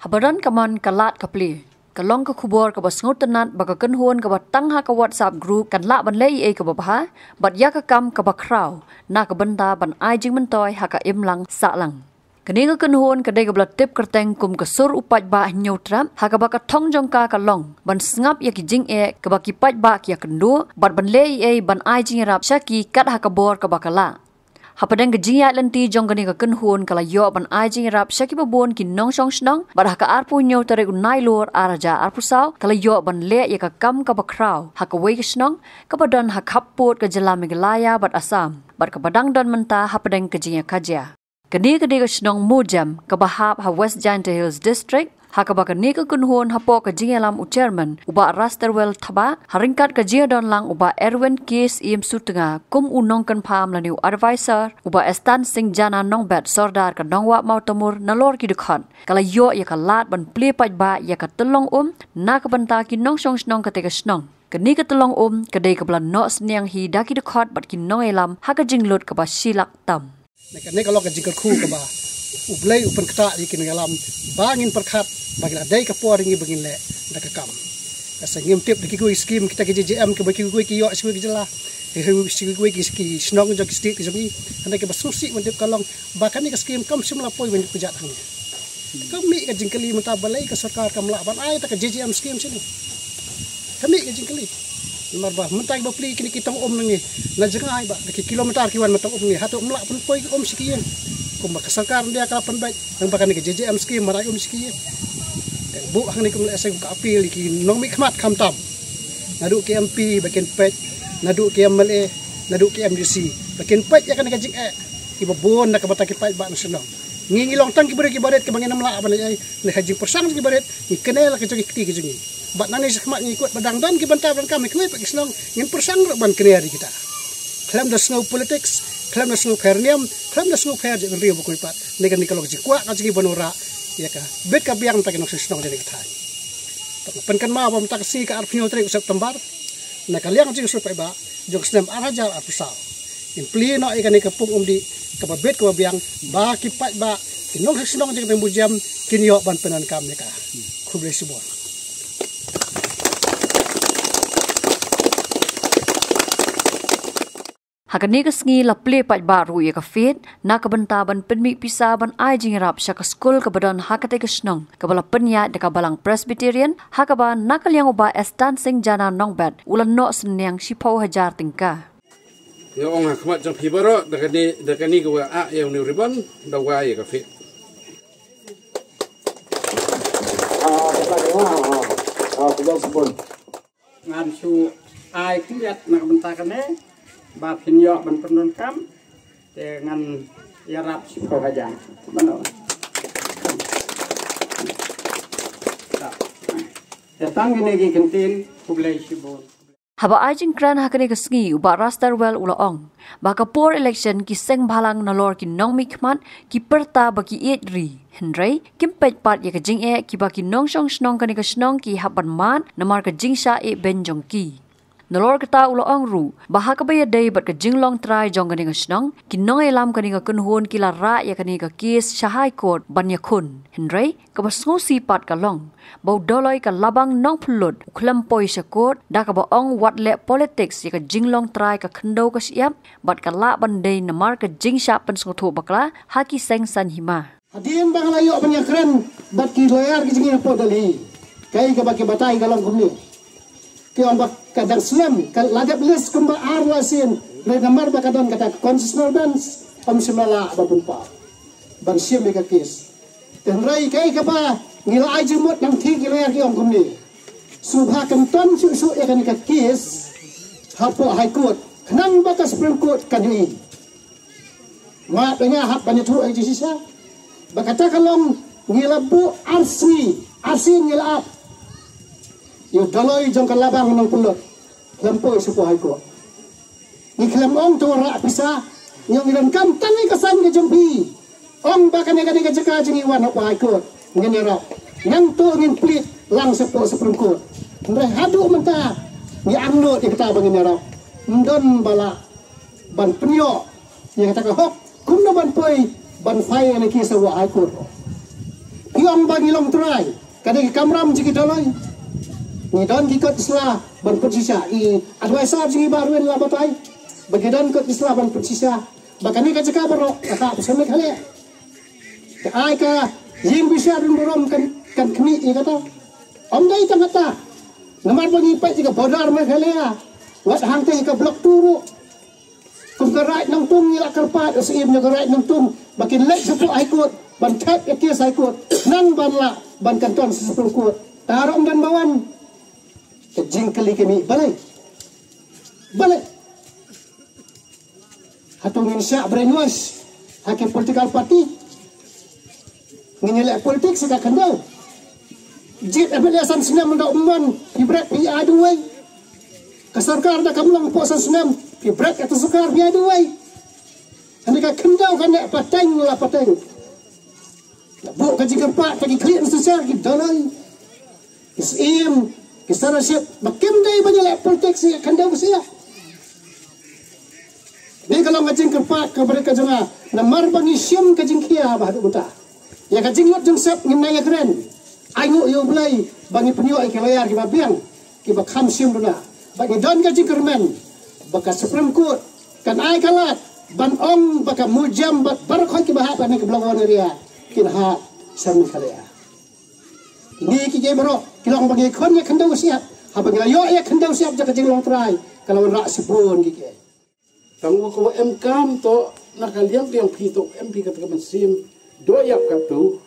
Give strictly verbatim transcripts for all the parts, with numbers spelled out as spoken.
Ba don ka mon ka lad ka plie. Ka long ka khubor kaba sngewtynnat ba ka kynhun kaba tang ha ka WhatsApp group kan lah ban leh ei ei kaba bha, bad ïa ka kam kaba khraw, na ka bynta ban ai jingmyntoi ha ka imlang sahlang. Kane ka kynhun ka dei kaba la tip kyrteng kum ka sur u paidbah Hynñiewtrep, ha kaba ka thong jong ka ka long ban sngap ïa ki jingeh kaba ki paidbah ki ïakynduh, bad ban leh ei ei ban ai jingïarap sha ki kat ha ka bor kaba ka lah. Hapdeng ka jingïaid lynti jong kane ka kynhun ka la ïoh ban ai jingïarap sha kiba bun ki nongshong shnong, bad ha ka arphew hynñiew tarik u Nailur ar hajar arphew saw ka la ïoh ban leh ïa ka kam kaba khraw ha kawei ka shnong kaba don ha khappud ka jylla Meghalaya bad Assam, bad kaba dang don mynta hapdeng ka jingïakajia. Kane ka dei ka shnong Mujem kaba hap ha West Jaintia Hills District, ha kaba kane ka kynhun hapoh ka jingïalam u chairman u Bah Rasterwell Thabah, ha ryngkat ka jingïadon lang u Bah Erwin K Syiem Sutnga kum u nongkynpham lane u advisor, u Bah Estan Singh Jana Nongbet Sordar ka Nongwah Mawtamur nalor ki dkhot, ka la ïoh ïa ka lad ban plie paidbah ïa ka tyllong um na ka bynta ki nongshong shnong kata ka shnong. Kane ka tyllong um ka dei kaba la noh synñiang hi da ki dkhot bad ki nongïalam ha ka jinglut kaba shi lak tam. Na kane ka long ka jingkyrkhu kaba U Blei u pynktah ïa ki nongïalam ba ngin pyrkhat ba ki la dei ka por ïa ngi ba ngin leh da ka kam. Ka sa ngim tip da kiwei ki skim kita ki J J M kiba kiwei ki ïoh sha kiwei ki jylla, kiwei ki shnong jong ki state ki jong ngi. Hynrei kaba sngewsih ban tip ka long ba kane ka skim kam shym la poi ban ïa ka jait hangne. Ka mih ka jingkylli mynta balei ka sorkar kam lah ban ai ta ka J J M skim shane. Ka mih ka jingkylli. Namar ba mynta ba plie kine ki tong um na ngi, na jngai ba da ki kilometer ki wan ma tong um ngi, hato ym lah pynpoi ki um sha ki ïing. Kumba ka sorkar India ka la pynbeit, nang ba kane ka J J M skim mar ai um sha ki ïing. Te buh hangne kum leh seng ka appeal ïa ki nongmihkhmat khamtam, naduh ki M P ba kin peit, naduh ki M L A, naduh ki M D C ba kin peit ïa kane ka jingeh kiba bun na ka bynta ki paidbah nongshong shnong. Ngi ngi long tang ki briew kiba rit kiba ngin ym lah ban ai ei ei, ne ha jingpyrshang jong kiba rit ngi kane la ka jong ki kti ka jong ngi. Bad nangne shakhmat ngi kut ba dang don ki bynta ban kam ha kiwei pat ki shnong, ngin pyrshang ruh ban kane ïa kita. Khlem da sngew politics, khlem da sngew pher niam, khlem da sngew pher jaitbynriew ba kut pat. Ne kane ka long ka jingkwah ka jong ngi ban wanrah ïa ka bit ka biang mynta ki nongshong shnong jong kane ka thaiñ. Te nga pynkynmaw ba mynta ka sngi ka arphew hynñiew tarik u September, na ka liang jong ki sur paidbah jong ka snem ar hajar arphew saw, ngin plie noh ïa kane ka pung umdih kaba bit kaba biang ba ki paidbah, ki nongshong shnong jong ka Mujem kin ïoh ban pyndonkam ïa ka. Khublei shibun. Ha kane ka sngi la plie paidbah ruh ïa ka fete na ka bynta ban pynmih pisa ban ai jingïarap sha ka skul kaba don ha katei ka shnong, kaba la pynïaid da ka Balang Presbyterian, ha kaba na ka liang u Bah Estan Singh Jana Nongbet u la noh synñiang shiphew hajar tyngka. Nga ong ha khmat jong phi baroh, da kane, da kane ka wa ah ïa une u ribbon, da wa ïa ka fete. Ngan shu ai khyndiat na ka bynta kane ba phin ïoh ban pyndonkam, te ngan ïarap shiphew hajar. Mano? Te tang kine ki kyntien, khublei shibun. Haba ai jingkren ha kane ka sngi, u Bah Rasterwell u la ong ba ka por election ki seng bhalang nalor ki nongmihkhmat ki pyrta ba ki ïeit ri, hynrei kim peit pat ïa ka jingeh kiba ki nongshong shnong kane ka shnong ki hap ban mad namar ka jingshah ïehbeiñ jong ki. Nalor kata u la ong ruh ba ha kaba ïadei bad ka jinglong trai jong kane ka shnong, ki nongïalam kane ka kynhun ki la rah ïa kane ka kes sha High Court ban ïakhun, hynrei kaba sngewsih pat ka long ba u Dolloi ka Labang Nongpynlut u khlem poi sha court, da kaba ong wat leh politics ïa ka jinglong trai ka khyndew ka shyiap, bad ka lah ban dei namar ka jingshah pynsngewthuh bakla ha ki seng saiñ hima. Hadien ba nga la ïoh ban ïakren bad ki lawyer ki jong ngi hapoh Delhi, kaei kaba ki batai ka long kumne. Ki ong ba ka dang slem, ka la dep list kumba ar lai sien, hynrei namar ba ka don kata ka constitutional bench, ym shym la lah ba pynpaw ban shim ïa ka kes. Te hynrei kaei kaba ngi la ai jingmut, nangta ki lawyer ki ong kumne, sngewbha kynton shuh shuh ïa kane ka kes hapoh High Court khnang ba ka Supreme Court kan ïohi. Map ïa nga hap ban ïathuh ïa ka jingshisha ba kata ka long ngi la buh ar sngi, ar sngi ngi la ap ïa u Dolloi jong ka Labang Nongpynlut, khlem poi sha ka High Court. Ngi khlem ong to rah pisa, ngi ong ngi donkam tang ïa ka saiñ ka jong phi. Ong ba kane kane ka jaka jong ngi wan hapoh High Court, ngin ïarap. Nangta ngin plead lang sha ka Supreme Court. Hynrei haduh mynta ngi angnud ïa kata ba ngin ïarap. Ym don ba lah ban pynïoh ïa kata ka hok kumno ban poi ban file ïa kane ka case hapoh High Court. Tang ba ngi long trai, ka dei ka kamram jong ki dolloi. Ngi don ki kot ki sla ban pynshisha, i advisor jong ngi Bah Arwin la batai ba ngi don kot ki sla ban pynshisha ba kane ka jaka baroh ka kah sha Meghalaya. Ka ai ka ïing bishar ring burom kan, kan khmih ïa kata. Ym dei tang kata, namar ba ngi peit ïa ka border Meghalaya, wat hangta ïa ka Block Two ruh. Kum ka Raid Nongtung ngi la kyrpad ïa u Syiem jong ka Raid Nongtung ba kin leit shapoh High Court ban thep ïa case High Court, nang ban lah ban kynton sha Supreme Court. Tang ruh ym don ba wan. Ka jingkylli ka mih balei? Balei? Hato ngin shah brainwash ha ki political party? Ngin ïaleh politics ha ka khyndew. Jied M L A san snem da ym wan, phi bret phi ïa duwai. Ka sorkar da kam long hapoh san snem, phi bret ïa ka sorkar phi ïa duwai. Hangne ka khyndew ka neh pateng la pateng. Buh ka jingkyrpad, ka jingkylli na synshar ki dolloi, ki syiem, ki sarasit ba kim dei ban ïaleh politics ïa ka khyndew ka syiap. Dei ka long ka jingkyrpad kaba rit ka jong nga, namar ba ngi shim ka jingkhia ba haduh mynta. Ïa ka jinglut jingsep ngim nang ïakren. Ainguh ïa U Blei ba ngi pynïoh ïa ki lawyer kiba biang, kiba kham shim duna. Ba ngi don ka jingkyrmen ba ka Supreme Court kan ai ka lad ban ong ba ka MUJAM bad baroh kiba hap ha kane ka Block One area kin hap sha Meghalaya. Kine kiei kiei baroh ki long ba ngi khon ïa ka khyndew ka syiap. Haba ngi la ïoh ïa ka khyndew ka syiap jong ka jinglong trai, ka la wanrah shibun kiei kiei. Tang uwa ka wa emkam to na ka liang ka jong phi to, em phi kata ka mynsiem doh ïap katto,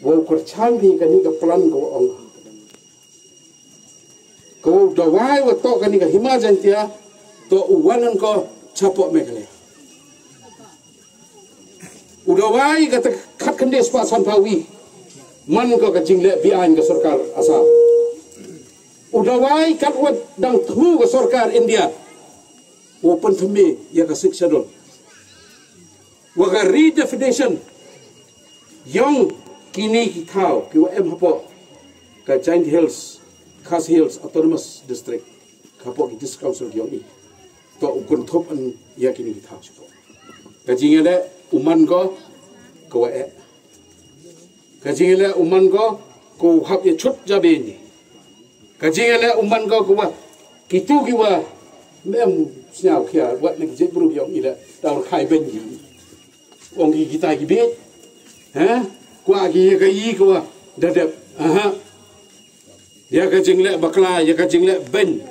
wa u kyrchan phi kane ka plan ka wa ong. Ka wa u dawai wa to kane ka Hima Jaiñtia to u wan ko chapoh Meghalaya. U dawai kata khatkhyndai spah sanphew wi man ko ka jingleh beaiñ ka sorkar Assam. U dawai katwa dang thmu ka sorkar India u pynthymmai ïa ka Sixth Schedule. Wa ka redefinition yong kine ki thaw ki wa em hapoh ka Jaintia Hills, Khasi Hills Autonomous District, hapoh ki District Council yong i. To u kynthup ïa kine ki thaw shapoh. Ka jingïaleh u man ko ka wa eh. Ka jingïaleh u man ko ka u hap ïa chut jabiñ. Ka jingïaleh u man ko ka wa kitu ki wa mem sñiaw khia wat na ki jait bru yong i leh da u khai beñ ki. Ong ki kita ki bit. Ha? Kwah ki ïa ka i ka wa da dep. Aha. Ïa ka jingleh bakla, ïa ka jingleh beñ.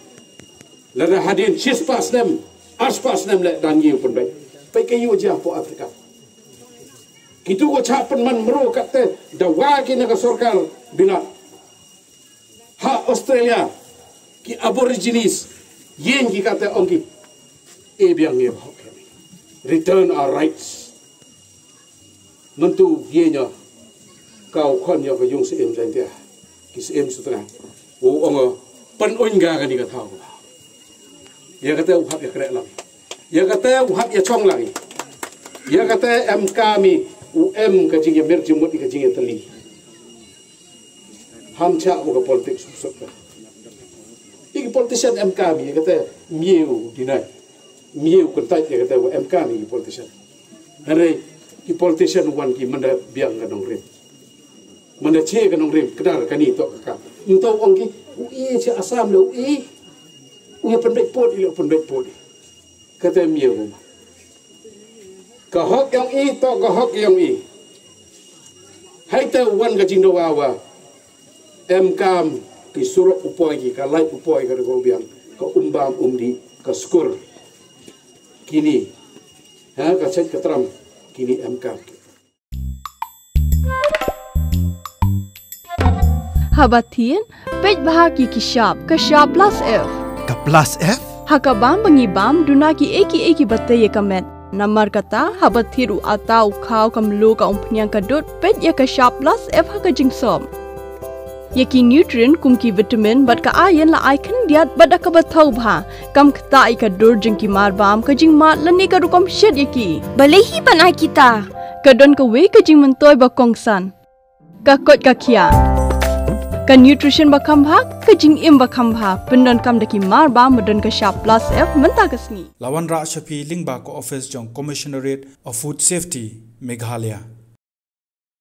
Lada hadien shispah snem, arspah snem leh dang ïa u pynbeit. Peit ka ïa u jia hapoh Africa. Kitu ko chah pynman mro katte dawa ki na ka sorkar bina. Ha Australia ki Aborigines ïeng ki katte ong ki, e biang ïa hok, return our rights. Mynta ïa ña ka u khon ïa ka yung Syiem Jaintia, ki Syiem Sutnga, u ong pynun ka kani ka thaw. Ïa kata u hap ïa kreh lang, ïa kata u hap ïa chong lang. Ïa kata em kami u em ka jingïamir jingmut ïa ka jingïatylli. Ham cha u ka politics suk ka. Ïa ki politician em kami ïa kata miew dinai. Miew kyntait ïa kata wa em kami ki politician. Hynrei ki politician wan ki manda biang ka nongrim. Manda che ka nongrim kdar kani to ka ka. Nto ong ki u i che Assam le u i. U ïa pynbeit put i le u pynbeit put. Kata miew. Ka hok yong i to ka hok yong i. Hai te wan ka jingdawa wa em kam ki surok u poi ki ka lait u poi ka dei ka u biang ka umbam umdi ka skur. Kini ha ka chet ka tram kini em kam. Haba thin peit bha ki ki shap ka shap plus F. Ka plus F? Ha ka bam ba ngi bam duna ki ei ki ei ki ba tei ïa ka met. Namar kata haba thied u ata u khaw ka mluh ka umphniang ka dud peit ïa ka shap plus F ha ka jingsop. Ïa ki nutrient kum ki vitamin bad ka iron la ai khyndiat bad da kaba thaw bha. Kam ktah ïa ka dur jong ki mar bam ka jingmad lane ka rukom shet ïa ki. Balei hi ban ai kita? Ka don kawei ka jingmyntoi ba kongsan. Ka koit ka khiah. Ka nutrition ba kham bha, ka jingim ba kham bha. Pyndonkam da ki mar bam ba don ka shap plus F mynta ka sngi. La wanrah sha phi lyngba ka office jong Commissionerate of Food Safety, Meghalaya.